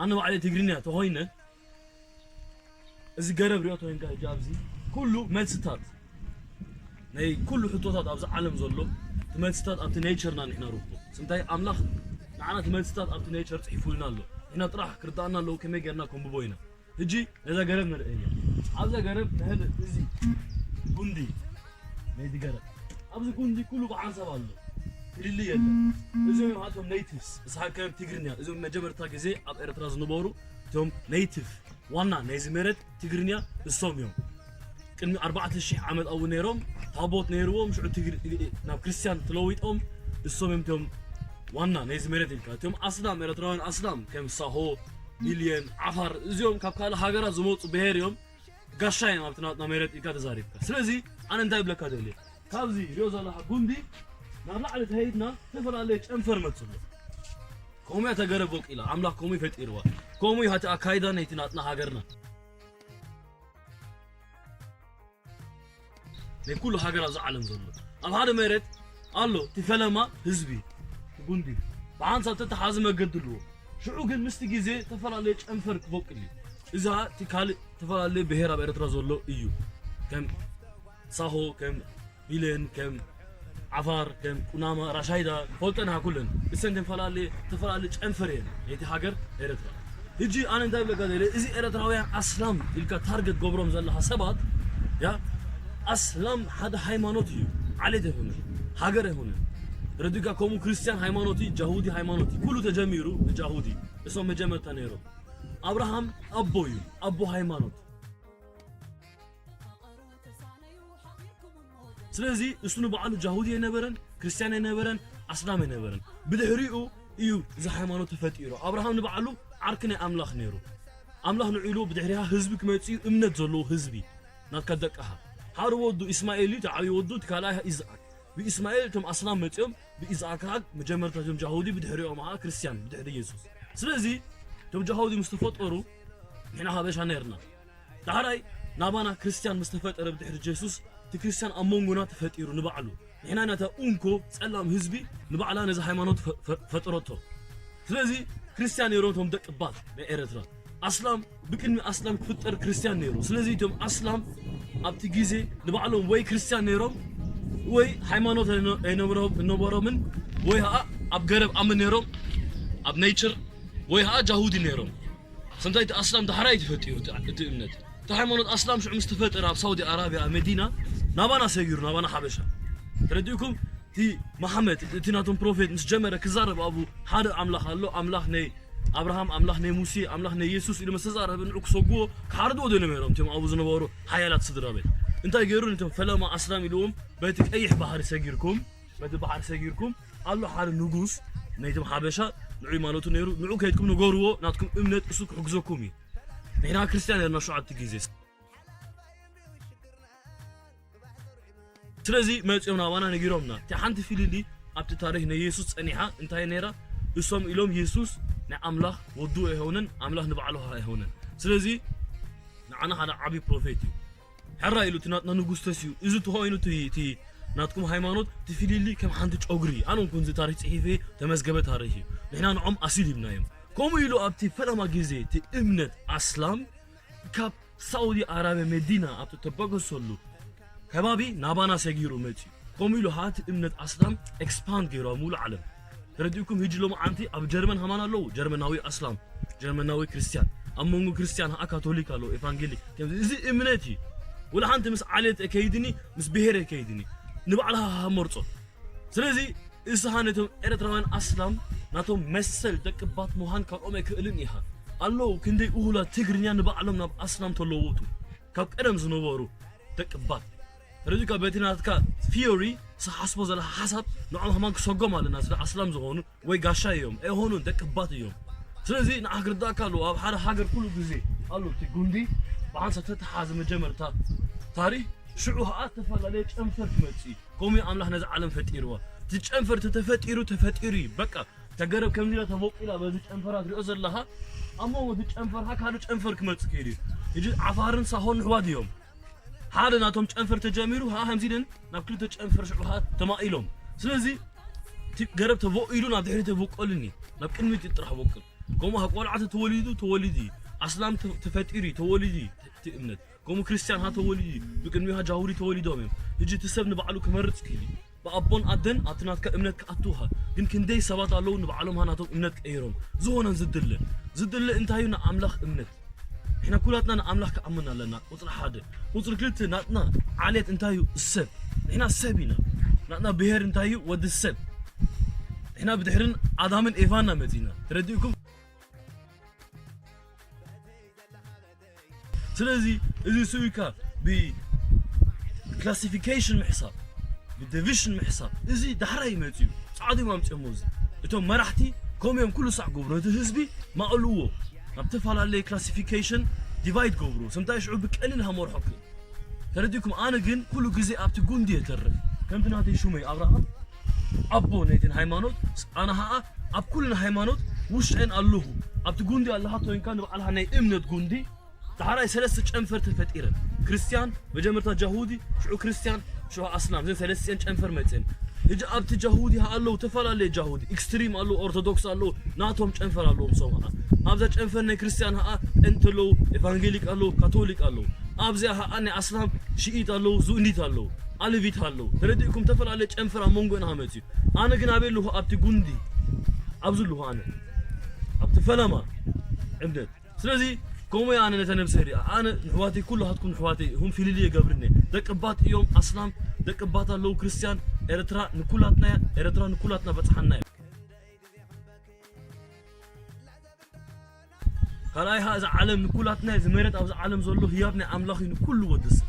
ኣነ ባዕለይ ትግርኛ ተኾይነ፣ እዚ ገረብ ሪኦ ተኾይንካ፣ ሕጂ ኣብዚ ኩሉ መልስታት ናይ ኩሉ ሕቶታት ኣብዚ ዓለም ዘሎ፣ እቲ መልስታት ኣብቲ ኔቸርና ንሕና ንረኽቦ። ስንታይ ኣምላኽ ንዓና እቲ መልስታት ኣብቲ ኔቸር ጽሒፉልና ኣሎ። ንሕና ጥራሕ ክርዳእና ኣለዎ፣ ከመይ ጌርና ከንብቦ ኢና። ሕጂ ነዛ ገረብ ንርእያ። ኣብዛ ገረብ ንሕል እዚ ጉንዲ ናይቲ ገረብ፣ ኣብዚ ጉንዲ ኩሉ ብሓንሳብ ኣሎ፣ ፍልልይ የለን። እዚኦም እዮም ኣቶም ኔቲቭስ፣ እሳ ከም ትግርኛ፣ እዚኦም መጀመርታ ግዜ ኣብ ኤርትራ ዝነበሩ እቶም ኔቲቭ፣ ዋና ናይዚ መሬት ትግርኛ እሶም እዮም። ቅድሚ ኣርባዕተ ሽሕ ዓመት ኣብኡ ነይሮም፣ ታቦት ነይርዎም፣ ሽዑ ትግር-፣ ናብ ክርስትያን ተለዊጦም፣ እሶም እዮም እቶም ዋና ናይዚ መሬት ኢልካ። እቶም ኣስላም፣ ኤርትራውያን ኣስላም፣ ከም ሳሆ፣ ሚልየን፣ ዓፋር፣ እዚኦም ካብ ካልእ ሃገራት ዝመጹ ብሄር እዮም። ጋሻ እዮም ኣብቲ ናትና መሬት ኢልካ ተዛሪብካ። ስለዚ ኣነ እንታይ ይብለካ ደልየ፣ ካብዚ ሪኦ ዘለኻ ጉንዲ ናብ ላዕሊ ተኸይድና ዝተፈላለየ ጨንፈር መጽእ ኣሎ። ከምኡ እያ ተገረብ ወቂላ፣ ኣምላኽ ከምኡ ፈጢርዋ። ከምኡ እዩ እቲ ኣካይዳ ናይቲ ናትና ሃገርና። ናይ ኩሉ ሃገር ኣብዚ ዓለም ዘሎ። ኣብ ሓደ መሬት ኣሎ እቲ ፈለማ ህዝቢ፣ እቲ ጉንዲ። ብሓንሳብ ተተሓዚ መገዲ ኣለዎ። ሽዑ ግን ምስቲ ግዜ ዝተፈላለየ ጨንፈር ክበቁል እዩ። እዚ ኸኣ እቲ ካልእ ዝተፈላለየ ብሄር ኣብ ኤርትራ ዘሎ እዩ። ከም ሳሆ፣ ከም ሚልየን፣ ከም ዓፋር፣ ከም ኩናማ፣ ራሻይዳ፣ ፈልጠን ሃ ኩለን። እሰን ተፈላለየ፣ ተፈላለየ ጨንፈር እየን ናይቲ ሃገር ኤርትራ። ሕጂ ኣነ እንታይ ብለካ ደለ፣ እዚ ኤርትራውያን ኣስላም ኢልካ ታርገት ገብሮም ዘለኻ ሰባት፣ ያ፣ ኣስላም ሓደ ሃይማኖት እዩ፣ ዓሌት ኣይኮነን፣ ሃገር ኣይኮነን። ረዲካ ከምኡ ክርስትያን ሃይማኖት እዩ፣ ጃሁዲ ሃይማኖት እዩ። ኩሉ ተጀሚሩ ብጃሁዲ። እሶም መጀመርታ ነይሮም። ኣብርሃም ኣቦ እዩ፣ ኣቦ ሃይማኖት። ስለዚ እሱ ንባዕሉ ጃሁዲ ኣይነበረን፣ ክርስትያን ኣይነበረን፣ ኣስላም ኣይነበረን። ብድሕሪኡ እዩ እዚ ሃይማኖት ተፈጢሩ። ኣብርሃም ንባዕሉ ዓርኪ ናይ ኣምላኽ ነይሩ። ኣምላኽ ንዑ ኢሉ ብድሕሪኻ ህዝቢ ክመጽእ እዩ፣ እምነት ዘለዎ ህዝቢ፣ ናትካ ደቅኻ። ሓደ ወዱ ኢስማኤል እዩ፣ እቲ ዓብዪ ወዱ፣ እቲ ካልኣይ ኢስሓቅ። ብኢስማኤል እቶም ኣስላም መጺኦም፣ ብኢስሓቅ ከዓ መጀመርታ እቶም ጃሁዲ፣ ብድሕሪኦም ከዓ ክርስትያን፣ ብድሕሪ የሱስ። ስለዚ እቶም ጃሁዲ ምስ ተፈጠሩ፣ ንሕና ሃበሻ ነርና። ዳሕራይ ናባና ክርስትያን ምስ ተፈጠረ ብድሕሪ ጀሱስ፣ እቲ ክርስትያን ኣብ መንጎና ተፈጢሩ ንባዕሉ። ንሕና ነታ ኡንኮ ጸላም ህዝቢ ንባዕላ ነዚ ሃይማኖት ፈ-፣ ፈ-፣ ፈጠረቶ። ስለዚ ክርስትያን ነይሮም እቶም ደቂ ባት ናይ ኤረትራ። ኣስላም ብቅድሚ ኣስላም ክፍጠር ክርስትያን ነይሩ። ስለዚ እቶም ኣስላም ኣብቲ ግዜ ንባዕሎም ወይ ክርስትያን ነይሮም ወይ ሃይማኖት ኣይነ-፣ ኣይነበሮ-፣ ኣይነበሮምን ወይ ኸኣ ኣብ ገረብ ኣምን ነይሮም፣ ኣብ ኔቸር፣ ወይ ኸኣ ጃሁዲ ነይሮም። ሰምታይ እቲ ኣስላም ዳሕራይ ተፈጢሩ እቲ፣ እቲ እምነት። እቲ ሃይማኖት ኣስላም ሽዑ ምስ ተፈጠረ ኣብ ሳውዲ ኣራብያ፣ ኣብ መዲና፣ ናባና ሰጊሩ፣ ናባና ሓበሻ። ተረዲእኩም? እቲ መሓመድ፣ እቲ ናቶም ፕሮፌት ምስ ጀመረ ክዛረብ ኣብኡ ሓደ ኣምላኽ ኣሎ፣ ኣምላኽ ናይ ኣብርሃም፣ ኣምላኽ ናይ ሙሴ፣ ኣምላኽ ናይ የሱስ ኢሉ ምስ ተዛረበ ንዑ ክሰግዎ፣ ክሓርድዎ ደልዮም ነይሮም እቶም ኣብኡ ዝነበሩ ሓያላት ስድራ ቤት። እንታይ ገይሩ? ነቶም ፈለማ ኣስላም ኢልዎም፣ በቲ ቀይሕ ባሕሪ ሰጊርኩም፣ በቲ ባሕሪ ሰጊርኩም ኣሎ ሓደ ንጉስ ናይቶም ሓበሻ፣ ንዑ ማለቱ ነይሩ፣ ንዑ ከይድኩም ንገርዎ፣ ናትኩም እምነት እሱ ክሕግዘኩም እዩ። ንሕና ክርስትያን ነርና ሸውዓተ ግዜ። ስለዚ መጺኦም ናባና ነጊሮምና። እቲ ሓንቲ ፍልሊ ኣብቲ ታሪኽ ናይ የሱስ ጸኒሓ እንታይ ነይራ? እሶም ኢሎም የሱስ ናይ ኣምላኽ ወዱ ኣይሆነን፣ ኣምላኽ ንባዕሉ ኣይሆነን። ስለዚ ንዓና ሓደ ዓቢ ፕሮፌት እዩ። ሕራይ ኢሉ እቲ ናትና ንጉስ ተስዩ፣ እዚ ተኾይኑ እቲ፣ እቲ ናትኩም ሃይማኖት፣ እቲ ፍልሊ ከም ሓንቲ ጨጉሪ። ኣነ እውን ከምዚ ታሪኽ ጽሒፈ ተመዝገበ ታሪኽ እዩ። ንሕና ንዖም ኣሲል ሂብናዮም። ከምኡ ኢሉ ኣብቲ ፈለማ ግዜ እቲ እምነት ኣስላም ካብ ሳውዲ ኣራብያ መዲና ኣብቲ ተበገሰሉ ከባቢ ናባና ሰጊሩ መጺኡ። ከምኡ ኢሉ ሃቲ እምነት ኣስላም ኤክስፓንድ ገይሩ ኣብ ሙሉእ ዓለም። ተረዲእኩም? ሕጂ ሎማዓንቲ ኣብ ጀርመን ሃማን ኣለዉ። ጀርመናዊ ኣስላም፣ ጀርመናዊ ክርስትያን፣ ኣብ መንጎ ክርስትያን ኸዓ ካቶሊክ ኣለዉ፣ ኤቫንጌሊክ። ከምዚ፣ እዚ እምነት እዩ። ወላ ሓንቲ ምስ ዓሌት ኣይከይድን እዩ፣ ምስ ብሄር ኣይከይድን እዩ። ንባዕልኻ ኸዓ መርጾ። ስለዚ እስኻ ነቶም ኤርትራውያን ኣስላም ናቶም መሰል ደቂ ባት ምዃን ካብኦም ኣይክእልን ኢኻ። ኣለዉ ክንደይ እኹላት ትግርኛ ንባዕሎም ናብ ኣስላም ተለወጡ። ካብ ቀደም ዝነበሩ ደቂ ባት። ተረዲእካ? በቲ ናትካ ቲዮሪ፣ ዝሓስቦ ዘለኻ ሓሳብ ንዖም ከማን ክሰጎም ኣለና፣ ስለ ኣስላም ዝኾኑ ወይ ጋሻ እዮም፣ ኣይኾኑን፣ ደቂ ባት እዮም። ስለዚ ንዓኻ ክርዳእካ ኣለዎ፣ ኣብ ሓደ ሃገር ኩሉ ግዜ ኣሎ እቲ ጉንዲ፣ ብሓንሳብ ተተሓዘ መጀመርታ ታሪኽ፣ ሽዑ ኸዓ ዝተፈላለየ ጨንፈር ክመጽእ እዩ። ከምኡ ኣምላኽ ነዚ ዓለም ፈጢርዋ። እቲ ጨንፈር ተተፈጢሩ፣ ተፈጢሩ እዩ። በቃ፣ ተገረብ ከምዚ ኢላ ተቦቂላ በዚ ጨንፈራ ትሪኦ ዘለኻ፣ ኣብ መንጎ እቲ ጨንፈር ኸዓ ካልእ ጨንፈር ክመጽእ ክኢሉ እዩ። ሕጂ ዓፋርን ሳሆን ኣሕዋት እዮም። ሓደ ናቶም ጨንፈር ተጀሚሩ፣ ኸዓ ከምዚ ኢለን ናብ ክልተ ጨንፈር ሽዑ ኸዓ ተማቒሎም። ስለዚ፣ እቲ ገረብ ተቦኢሉ ናብ ድሕሪት ኣይቦቀልን እዩ። ናብ ቅድሚት እዩ ጥራሕ ቦቅል። ከምኡ ካብ ቆልዓ ተወሊዱ ተወሊዱ እዩ። ኣስላም ተ- ተፈጢሩ እዩ፣ ተወሊዱ እዩ እቲ እምነት። ከምኡ ክርስቲያን ሃ ተወሊዱ እዩ። ብቅድሚኡ ሃ ጃሁዲ ተወሊዶም እዮም። ሕጂ እቲ ሰብ ንባዕሉ ክመርጽ ክኢሉ እዩ። ብኣቦን ኣደን ኣብቲ ናትካ እምነት ክኣትውኻ። ግን ክንደይ ሰባት ኣለዉ ንባዕሎም ሃ ናቶም እምነት ቀይሮም። ዝኾነን ዝድለ ዝድለ እንታይ እዩ? ንኣምላኽ እምነት። ንሕና ኩላትና ንኣምላኽ ክኣምን ኣለና። ቁፅሪ ሓደ። ቁፅሪ ክልተ ናትና ዓሌት እንታይ እዩ? ሰብ። ንሕና ሰብ ኢና። ናትና ብሄር እንታይ እዩ? ወዲ ሰብ። ንሕና ብድሕርን ኣዳምን ኤቫና መፂና። ተረዲእኩም? ስለዚ እዚ ስኢካ ብክላሲፊኬሽን ምሕሳብ፣ ብዲቪሽን ምሕሳብ፣ እዚ ዳሕራይ ይመጽእ እዩ። ጻዕዱ እዮም ኣምጺኦሞ። እዚ እቶም መራሕቲ ከምኡ እዮም ኩሉ ሳዕ ገብሩ። ነቲ ህዝቢ ማእልዎ ናብ ተፈላለየ ክላሲፊኬሽን ዲቫይድ ገብሩ። ስምታይ ሽዑ ብቀሊል ሃመርሖ ክእል። ተረዲእኩም? ኣነ ግን ኩሉ ግዜ ኣብቲ ጉንዲ የተርፍ። ከምቲ ናተይ ሹመይ ኣብርሃም ኣቦ ናይትን ሃይማኖት፣ ኣነ ኸኣ ኣብ ኩለን ሃይማኖት ውሽጠን ኣለኹ። ኣብቲ ጉንዲ ኣለኻ ተወይንካ ንባዕልኻ ናይ እምነት ጉንዲ። ዳሕራይ ሰለስተ ጨንፈር ተፈጢረን። ክርስትያን መጀመርታ ጃሁዲ፣ ሽዑ ክርስትያን፣ ሽዑ ኣስላም። ዘን ሰለስቲአን ጨንፈር መፅን። ሕጂ ኣብቲ ጃሁዲ ኸኣ ኣለዉ ተፈላለየ ጃሁዲ። ኤክስትሪም ኣለዉ፣ ኦርቶዶክስ ኣለዉ፣ ናቶም ጨንፈር ኣለዎም ሶም ኸኣ። ኣብዛ ጨንፈር ናይ ክርስትያን ኸኣ ጴንት ኣለዉ፣ ኤቫንጌሊክ ኣለዉ፣ ካቶሊክ ኣለዉ። ኣብዚኣ ኸኣ ናይ ኣስላም ሽኢት ኣለዉ፣ ዙእኒት ኣለዉ፣ ኣልቪት ኣለዉ። ተረዲእኩም? ተፈላለየ ጨንፈር ኣብ መንጎ ኢና መፅዩ። ኣነ ግን ኣበይ ኣለኹ? ኣብቲ ጉንዲ። ኣብዚ ኣለኹ ኣነ። ኣብቲ ፈለማ እምነት። ስለዚ ከምኡ እየ ኣነ ነታ ነብሰይ ሪኣ። ኣነ ንሕዋተይ፣ ኩላትኩም ንሕዋተይ ኢኹም፣ ፍልልይ የገብርኒ። ደቂ ባት እዮም ኣስላም፣ ደቂ ባት ኣለዉ ክርስትያን። ኤርትራ ንኩላትና እያ፣ ኤርትራ ንኩላትና በጽሓና እያ። ካልኣይ ኸኣ እዛ ዓለም ንኩላትና እያ፣ እዚ መሬት ኣብዚ ዓለም ዘሎ ህያብ ናይ ኣምላኽ እዩ ንኩሉ ወዲ ሰብ።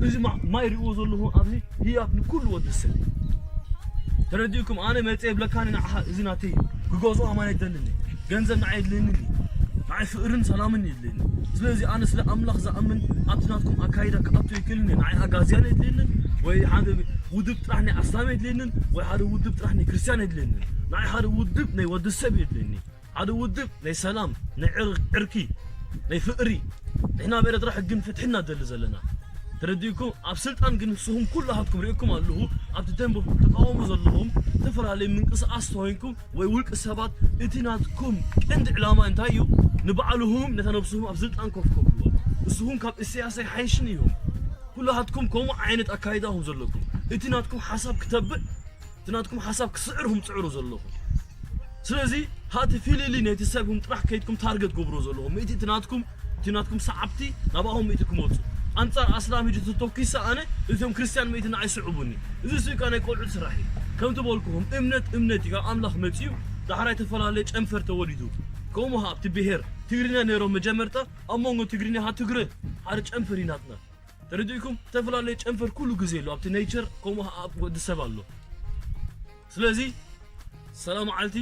እዚ ማ-፣ ማይ ሪእዎ ዘለኹም ኣብዚ ህያብ ንኩሉ ወዲ ሰብ። ተረዲእኩም? ኣነ መጽእ የብለካኒ ንዓኻ፣ እዚ ናተይ እዩ። ክገዝኦ ኣማን የድለኒ። ገንዘብ ንዓይ የድልየኒ። ንዓይ ፍቕርን ሰላምን የድልየኒ። ስለዚ ኣነ ስለ ኣምላኽ ዝኣምን ኣብቲ ናትኩም ኣካይዳ ክኣቱ ይክእልን እየ። ንዓይ ኣጋዝያን የድልየንን፣ ወይ ሓደ ውድብ ጥራሕ ናይ ኣስላም የድልየንን፣ ወይ ሓደ ውድብ ጥራሕ ናይ ክርስትያን የድልየንን። ንዓይ ሓደ ውድብ ናይ ወዲ ሰብ የድልየኒ። ሓደ ውድብ ናይ ሰላም፣ ናይ ዕር-፣ ዕርቂ፣ ናይ ፍቕሪ። ንሕና ኣብ ኤርትራ ሕግን ፍትሕን ኢና ንደሊ ዘለና። ተረዲእኩም? ኣብ ስልጣን ግን ንስኹም ኩላትኩም ሪእኩም ኣለኹ፣ ኣብቲ ደንበ ትቃወሙ ዘለኹም ዝተፈላለዩ ምንቅስቃስ ተኾይንኩም ወይ ውልቂ ሰባት፣ እቲ ናትኩም ቀንዲ ዕላማ እንታይ እዩ? ንባዕልኹም ነታ ነብስኹም ኣብ ስልጣን ኮፍ ከብልዎ። ንስኹም ካብ እሰያስ ኣይሓይሽን እዮም። ኩላትኩም ከምኡ ዓይነት ኣካይዳ ኢኹም ዘለኩም። እቲ ናትኩም ሓሳብ ክተብዕ፣ እቲ ናትኩም ሓሳብ ክስዕር ኢኹም ትጽዕሩ ዘለኹም። ስለዚ ሃቲ ፊልሊ ነቲ ሰብኩም ጥራሕ ከይድኩም ታርገት ገብሮ ዘለኹም። እቲ ናትኩም፣ እቲ ናትኩም ሰዓብቲ ናባኹም ምእቲ ክመጹ። ኣንጻር ኣስላም ሂጂ ተተኪሰ ኣነ፣ እቶም ክርስትያን ምእቲ ንዓይ ስዕቡኒ። እዚ ስኢካ ናይ ቆልዑ ስራሕ እዩ። ከም ትበልኩኹም እምነት እምነት እዩ፣ ካብ ኣምላኽ መጺኡ። ዳሕራይ ተፈላለየ ጨንፈር ተወሊዱ። ከምኡ ሃ ኣብቲ ብሄር ትግርኛ ነይሮም መጀመርታ፣ ኣብ መንጎ ትግርኛ ሃ ትግረ ሓደ ጨንፈር እዩ ናትና። ተረዲእኩም? ተፈላለየ ጨንፈር ኩሉ ግዜ ኣሎ። ኣብቲ ኔቸር ከምኡ ሃ ኣብ ወዲ ሰብ ኣሎ። ስለዚ ሰላም መዓልቲ፣